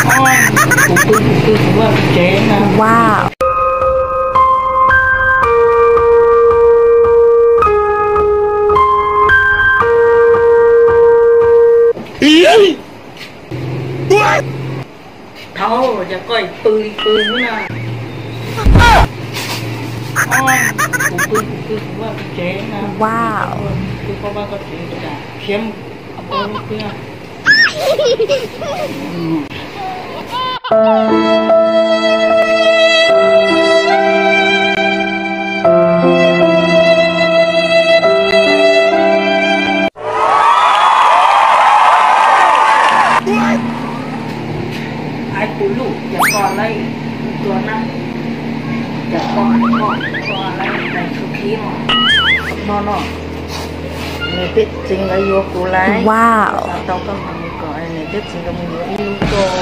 Kuv pw kuv pw kuv ua kuv tsev na. Wow. Thaum yog koj pw li pw na. Kuv pw kuv pw kuv ua kuv tsev na. Wow. Pw koj vaj koj tsev, khiav mus. Ai kuv lub, cov ko lawm, tua na, cov ko, ko, ko lawm, neeg tshuav khib no, no, no. Niam thiab txiv nkawd yuav kuv lawm. Wow. Xav tau koj mam mus kom niam thiab txiv nkawd mus yuav ib lub tuaj.